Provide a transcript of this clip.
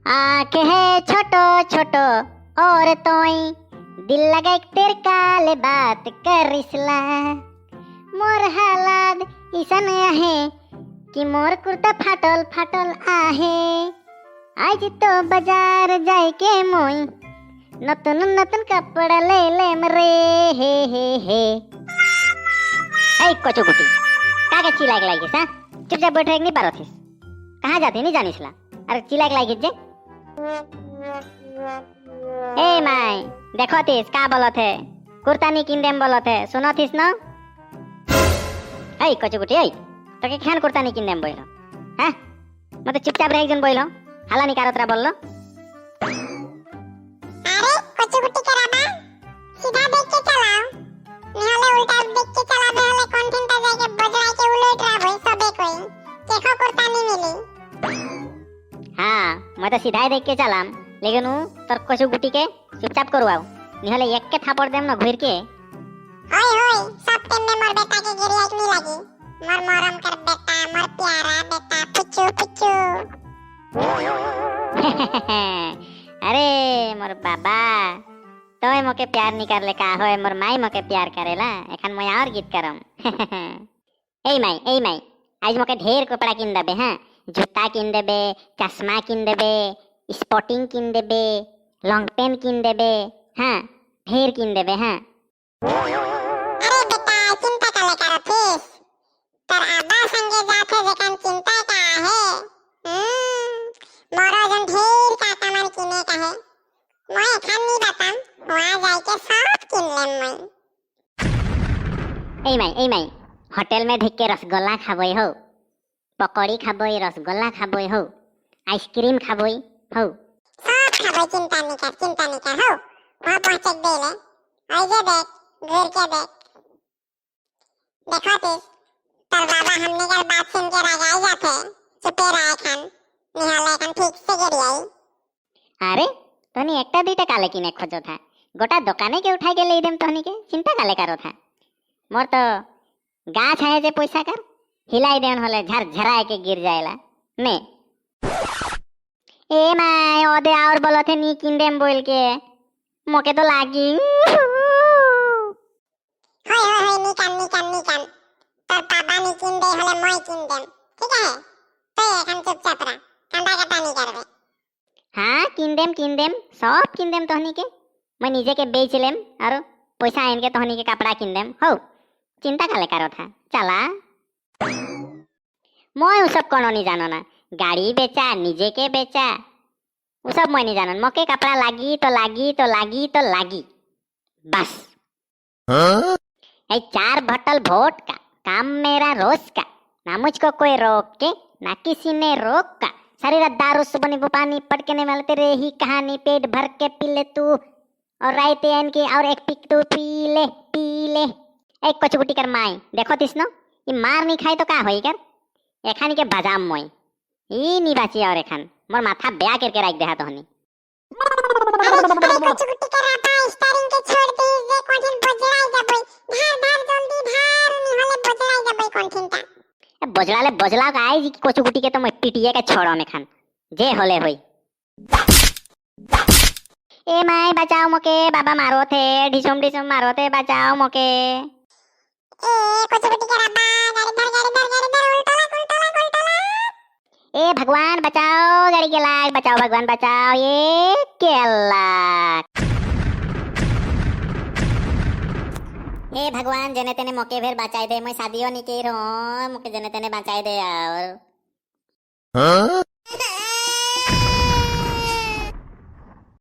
आंखें है छोटो छोटो और तोई दिल लगा तेर काले बात करिसला। मोर हालात इसन आहे कि मोर कुर्ता फाटल फाटल आहे। आज तो बाजार जाए के मोई नतुन नतुन कपड़ा ले लेम रे हे हे हे। ऐ कचुकुटी का के चिल्लाए लागिस? हां, चुपचाप बैठ नहीं पारथिस, कहाँ जाते नहीं जानिसला, अरे चिल्लाए लागिस जे। ए माई देखो तीस का बोलत है, कुर्ता नहीं किन देम बोलत है, सुनो तीस न? ऐ कचुकुटी ऐ তোকে খেন কুর্তা নি কিন দেম বইল? হ্যাঁ, মতে চুপচাপ রে একজন বইল হালা নি কারতরা বললো। अरे कचुकुटी कराबा सीधा देख के चलाओ, निहले उल्टा देख के चलाबे हले कोनठिनटा जाके बजराई के उलट राबई सबे कोई केखो कुर्ता नी मिली। हाँ, मैं तो सीधा ही देख के चलाम, लेकिन उ तोर कचुकुटी के चुपचाप करवाओ, निहले एक के थापड़ देम न घुर के। होय होय, सब टेम में मोर बेटा के गिरियाक नी लागी, मोर मरम कर बेटा, मोर प्यारा बेटा पुचू पुचू। अरे मोर बाबा तोय मोके प्यार नी करले का होय, मोर माई मोके प्यार करेला। एखान मैं और गीत करम। ए माई ए माई आज मोके ढेर कपड़ा किन देबे। हाँ, जूता किन देबे, चश्मा किन देबे, स्पोर्टिंग किन देबे, लॉन्ग पैंट किन देबे, हाँ ढेर किन देबे। हाँ अरे बेटा चिंता काले करथिस, तोर आबा संगे जाथे जेकान चिंता का है। मोरो जन ढेर का सामान किने का है, मैं एखान नी बताम, वहाँ जाई के सब किन लेम मैं। ए माई ए माई होटल में ढिक के रसगुल्ला खाबई हो, पकौड़ी खाबई, रसगुल्ला खाबई हो, आइसक्रीम खाबई हो, सब खाबई, चिंता नी कर, चिंता नी कर हो, वहाँ पहुँचे के देले ओई जे देख घूर के देख देखो तीस तोर बाबा हमने कर बात सुन के रागाई जाते, चुपे रहा एखान निहाले एखान ठीक से गिरियाई। अरे तोनी একটা দুইটা काले किने खोजो था, गोटा दुकाने के उठाई के ले देम तोहनी के, चिंता काले करो था। मोर तो गाछ है जे पैसा कर हिलाई देन होले झर झराए के गिर जाएला ने। ए my ओदे और बोलथे नी किन देम बोल के, मोके तो लागी। होय होय होय नी कान नी कान नी कान, तोर बाबा नी किन दे होले মই किन देम, ठीक है? तो एखान चुपचाप रह, कांदा काटा नी करबे। हाँ किन देम किन देम सब किन देम तोहनी के, मैं निजे के बेच लेम और पैसा आन के तोहनी के कपड़ा किन देम हो, चिंता काले करो था। चला मैं सब कोनो नहीं जानो ना, गाड़ी बेचा निजे के बेचा उ सब मैं नहीं जानो, मोके कपड़ा लागी तो लागी तो लागी तो लागी बस। ए 4 बटल वोट का काम मेरा रोज का, ना मुझको कोई रोक के ना किसी ने रोका, सारी रात दारू सुबह नींबू पानी पटकने वाले तेरे ही कहानी, पेट भर के पी ले तू और रायते आन के और एक पिक तू पी ले पी ले। एक कचुकुटी कर माई देखो तिस न ये मार नहीं खाई तो का होई कर, एखान के बजाम मोई ई नी बाची और एखान मोर माथा ब्या करके राख देहा तोहनी। अरे अरे कचुकुटी कर आबा स्टीयरिंग के छोड़ दे जे कोठिन बजराई जाबई, धार धार जल्दी धार निहले बजराई जाबई कोठिनटा। ए बजलाले बजला का आई जी कचुकुटी के तो मैं पिटिए के छोड़ो में खान जे होले होई। ए माई बचाओ मोके, बाबा मारो थे ढिसुम ढिसुम मारो थे, बचाओ मोके। ए कचुकुटी कर आबा गाड़ी धर गाड़ी धर गाड़ी धर उल्टा लाग उल्टा लाग उल्टा लाग। ए भगवान बचाओ गाड़ी के लाग, बचाओ भगवान बचाओ ये के लाग। हे भगवान जने तेने मोके भेर बचाई दे, मैं शादियों नहीं की रो, मोके जने तेने बचाई दे और। हाँ?